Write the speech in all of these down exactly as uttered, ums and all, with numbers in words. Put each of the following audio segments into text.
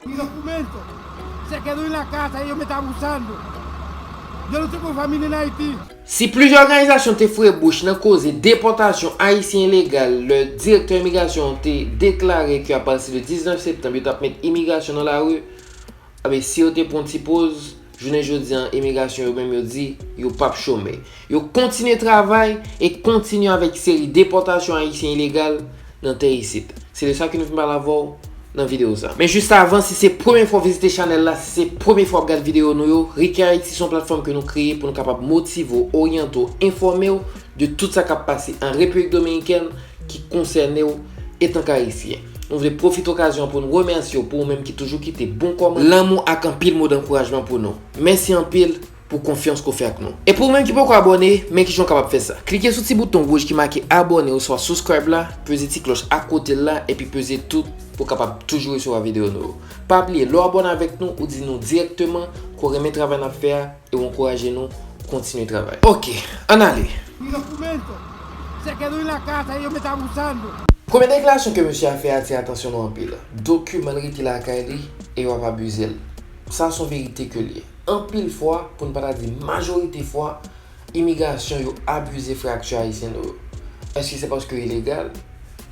Mi documento. Se quedó en la casa, ellos me están abusando. Yo no tengo familia en Haití. Si plizyè òganizasyon te fre bouch nan koze depòtasyon ayisyen ilegal lè direktè imigrasyon an te deklare ke apati de diznèf septanm yo t ap met imigrasyon nan lari, enben si yo te pran ti poz, jounen jodi an imigrasyon yo menm yo di yo p ap chome. Yo kontinye travay e kontinye avèk seri depòtasyon ayisyen ilegal nan tè isit. Se de sa ke nou vin pale avè w nan videyo sa. Men jis avan, si se premye fwa w vizite chanèl la, si se premye fwa w ap gad videyo nou yo, Ricky Haiti se yon platfòm ke nou kreye pou nou kapab motive w, oryante w, enfòme w de tout sa k ap pase an Repiblik Dominikèn ki konsène w etanke Ayisyen. Nou vle pwofite okazyon an pou nou remèsye w pou ou menm ki toujou kite bon kòmantè, lanmou ak anpil mo dankourajman pou nou. Mèsi anpil pou konfyans ke w fè ak nou. E pou ou menm ki poko abòne, men kijan w kapab fè sa. Klike sou ti bouton wouj ki make abòne oswa subscribe la, peze ti klòch akote l la, epi peze tout pou w kapab toujou resevwa videyo nou yo. Pa bliye, lè w abòne avèk nou, ou di nou dirèkteman ke w renmen travay n ap fè a e w ankouraje nou kontinye travay. Oke, ann ale! Mi documento. Se quedó en la casa, ellos me están abusando. Premye deklarasyon ke mesye a fè atire atansyon nou anpil. Dokiman l rete lakay li e yo ap abize l. Sa se yon verite ke l ye. Anpil fwa, pou n pa ta di majorite fwa, imigrasyon yo abize frè ak sè ayisyen nou yo. Èske se paske yo ilegal?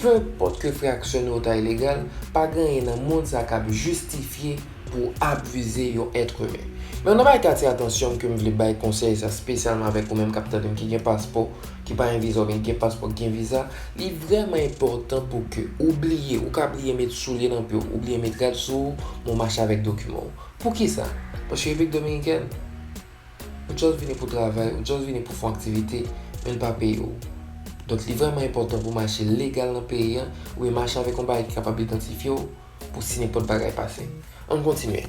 Penpòt ke frè ak sè nou yo ta ilegal, pa gen anyen nan mond sa k ap jistifye pou w abize yon èt imen. Men yon lòt bagay ki atire atansyon m ke m vle bay konsèy sa espesyalman avèk ou menm k ap tande m ki gen paspò, ki pa gen viza oubyen ki gen paspò ki gen viza, li vrèman enpòtan pou ke ou bliye, ou ka bliye met soulye nan pye w, ou bliye met rad sou ou, men w mache avèk dokiman w. Poukisa? Paske Repiblik Dominikèn, ou just vini pou travay, ou just vini pou fè yon aktivite, men l pa peye w. Donk li vrèman enpòtan pou w mache legal nan peyi an, oubyen mache avèk yon bagay ki kapab idantifye w pou si nenpòt bagay pase. Ann kontinye.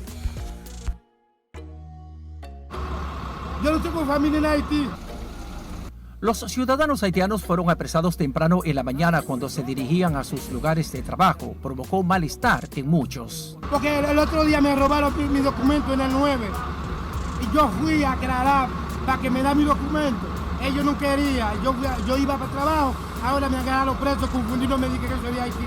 Yo no tengo familia en Haití. Los ciudadanos haitianos fueron apresados temprano en la mañana cuando se dirigían a sus lugares de trabajo. Provocó malestar en muchos. Porque el, el otro día me robaron mi, mi documento en el nueve. Y yo fui a aclarar para que me da mi documento. Ellos no querían. Yo, fui a- yo iba para el trabajo. Ahora me agarraron preso, confundido, me dije que soy de Haití.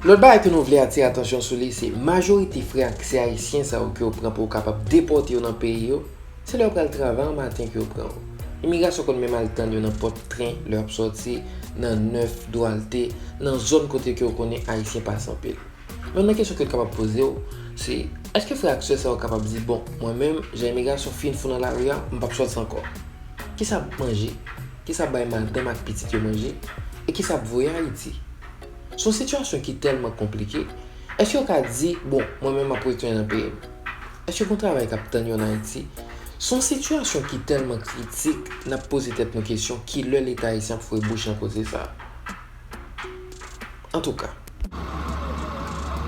Lòt bagay ke nou vle atire atansyon sou li, se majorite frè ak sè ayisyen sa yo ke yo pran pou yo kapab depòte yo nan peyi yo, se lè yo pral travay an maten ke yo pran yo. Imigrasyon konn menm al tann yo nan pòt tren lè y ap sòti nan nèf, Dwalte, nan zòn kote ke yo konnen ayisyen pase anpil. Men yon kesyon ke w kapab poze w, se, èske frè ak sè sa yo kapab di, bon, mwen menm, jan imigrasyon fin fou nan lari a, m p ap sòti ankò? Kisa ap manje? Kisa ap bay madanm ak pitit yo manje? E kisa ap voye Ayiti? Se yon sitiyasyon ki tèlman konplike. Èske yo ka di, bon, mwen menm m ap retounen nan peyi m? Èske gen yon travay k ap tann yo ann Ayiti? Se yon sitiyasyon ki tèlman kritik, n ap poze tèt nou kesyon, kilè Leta ayisyen ap foure bouch nan koze sa a? Antouka.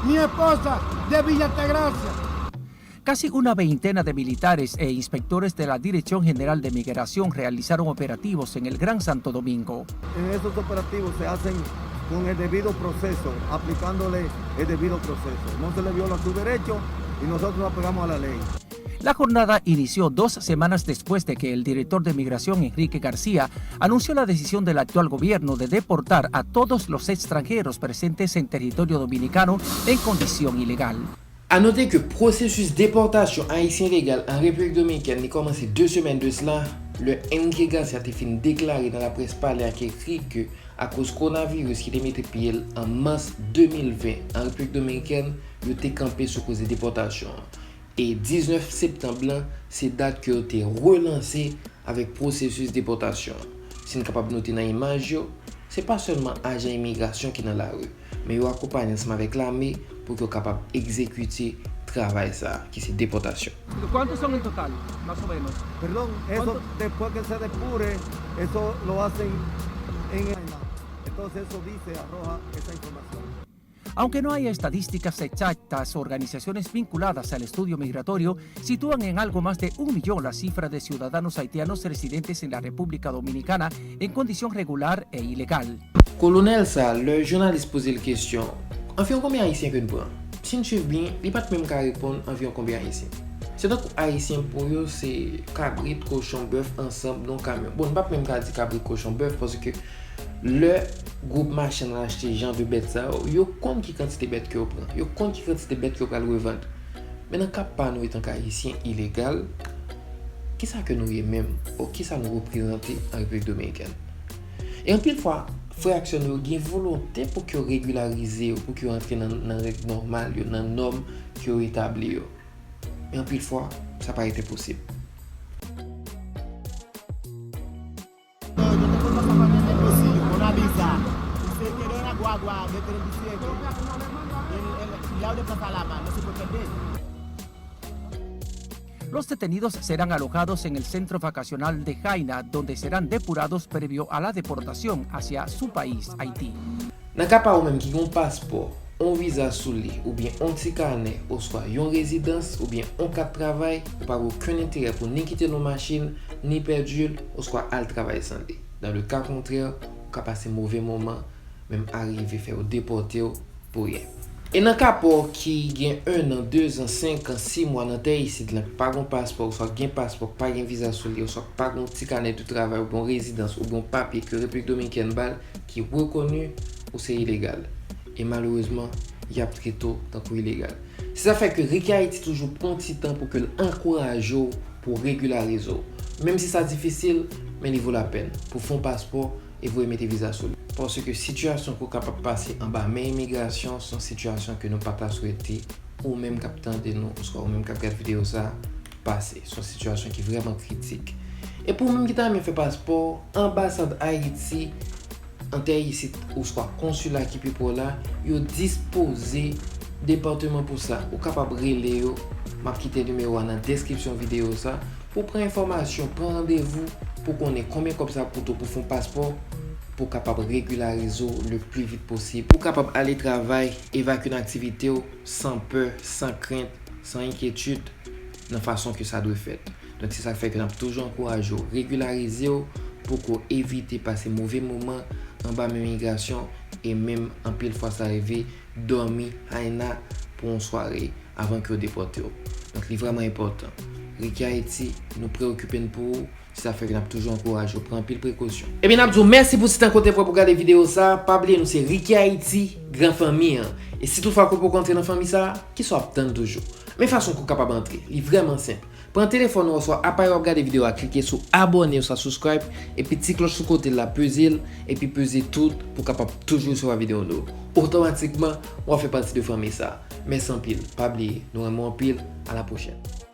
Mi esposa de Villa Altagracia. Casi una veintena de militares e inspectores de la Dirección General de Migración realizaron operativos en el Gran Santo Domingo. En esos operativos se hacen con el debido proceso, aplicándole el debido proceso. No se le viola su derecho y nosotros nos apegamos a la ley. La jornada inició dos semanas después de que el director de Migración, Enrique García, anunció la decisión del actual gobierno de deportar a todos los extranjeros presentes en territorio dominicano en condición ilegal. A note ke pwosesis depòtasyon Ayisyen ilegal an Repiblik Dominikèn li kòmanse de semèn de sla, lè Enrique Garcia te fin deklare nan laprès pale ak ekri ke akoz kowonaviris ki te mete pye l an mas de mil ven an Repiblik Dominikèn, yo te kanpe sou koze depòtasyon an. E diznèf septanm lan, se dat ke yo te relanse avèk pwosesis depòtasyon an. Si n kapab note nan imaj yo, se pa sèlman ajan imigrasyon ki nan lari, men yo akonpanye ansanm avèk lame pou ke yo kapab egzekite travay sa a, ki se depòtasyon. ¿Cuántos son en total, más o menos? Perdón, eso después que se depure, eso lo hacen en el... Entonces eso dice, arroja esa información. Aunque no hay estadísticas exactas, organizaciones vinculadas al estudio migratorio sitúan en algo más de un millón la cifra de ciudadanos haitianos residentes en la República Dominicana en condición regular e ilegal. Kolonèl sa a, lè jounalis poze l kesyon, anviwon konbyen Ayisyen ke n pran? Si n swiv byen, li pa t menm ka reponn anviwon konbyen Ayisyen. Se tankou Ayisyen pou yo se kabrit, kochon, bèf ansanm nan yon kamyon. Bon, n p ap menm ka di kabrit, kochon, bèf, paske lè gwoup machann achte jan de bèt sa yo, yo konn ki kantite bèt ke yo pran. Yo konn ki kantite bèt ke yo pral revann. Men nan ka pa nou etanke Ayisyen ilegal, kisa ke nou ye menm? Ou kisa nou reprezante an Repiblik Dominikèn? E anpil fwa, frè ak sè nou yo gen volonte pou ke yo regilarize yo, pou ke yo antre nan, nan règ nòmal yo, nan nòm ke yo etabli yo. Men anpil fwa, sa parèt enposib. Yo te konn sa pa menm enposib, yo konn abiza. Se ke de la guagua de trenta y siete. El, el, ya de pasa la mano, se puede perder. Los detenidos serán alojados en el centro vacacional de Jaina, donde serán depurados previo a la deportación hacia su país, Haití. Nan ka pa ou menm ki gen yon paspò, yon viza sou li, oubyen yon ti kanè, oswa yon rezidans, oubyen yon kat travay, ou pa gen okenn enterè pou ni kite l nan machin, ni pèdi l, oswa al travay san li. Dans le cas contraire, ou ka pase move moman, menm arive fè yo depòte w pou ryen. E nan ka pa w ki gen en an, de zan, senk an, sis mwa nan tè isit lan, ki pa gen yon paspò, oswa gen paspò, ki pa gen viza sou li, oswa ki pa gen yon ti kanè de travay, oubyen yon rezidans, oubyen yon papye ke Repiblik Dominikèn ba l, ki rekoni ou se ilegal. E malerezman, y ap trete w tankou ilegal. Se sa fè ke Riki Ayiti toujou pran ti tan pou ke l ankouraje w pou w regilarize w. Menm si sa difisil, men li vo lapèn pou fè yon paspò e voye mete viza sou li. Paske sitiyasyon ke w kapab pase anba men imigrasyon se yon sitiyasyon ke nou pa ta swete ou menm k ap tande nou, oswa ou menm k ap gade videyo sa a, pase. Se yon sitiyasyon ki vrèman kritik. E pou ou menm ki ta renmen fè paspò, anbasad Ayiti an tè isit, oswa konsila ki pi pre w la, yo dispoze depatman pou sa. Ou kapab rele yo, m ap kite nimewo a nan deskripsyon videyo sa, pou pran enfòmasyon, pran randevou, pou konnen konbyen kòb sa ap koute w pou fè yon paspò, pou w kapab regilarize w le pli vit posib, pou w kapab ale travay, evakye nan aktivite w, san pè, san krent, san enkyetid, nan fason ke sa dwe fèt. Donk, se sa k fè ke n ap toujou ankouraje w regilarize w pou ke w evite pase move moman anba men imigrasyon e menm anpil fwa sa rive dòmi Jaina pou yon sware avan ke yo depòte w. Donk, li vrèman enpòtan. Riki Ayiti, nou preokipe n pou ou, se sa k fè ke n ap toujou ankouraje w pran anpil prekosyon. Ebyen, n ap di w mèsi pou ti tan ke w te pran pou gade videyo sa a. Pa bliye, nou se Riki Ayiti, gran fanmi an. E si toutfwa ke w poko antre nan fanmi sa a, kisa w ap tann toujou? Men fason ke w kapab antre, li vrèman senp. Pran telefòn ou oswa aparèy w ap gade videyo a, klike sou abòne oswa subscribe, epi ti klòch sou kote l la, peze l, epi peze tout pou w kapab toujou resevwa videyo nou. Otomatikman, w ap fè pati de fanmi sa a. Mèsi anpil. Pa bliye, nou renmen w anpil. A la pwochèn.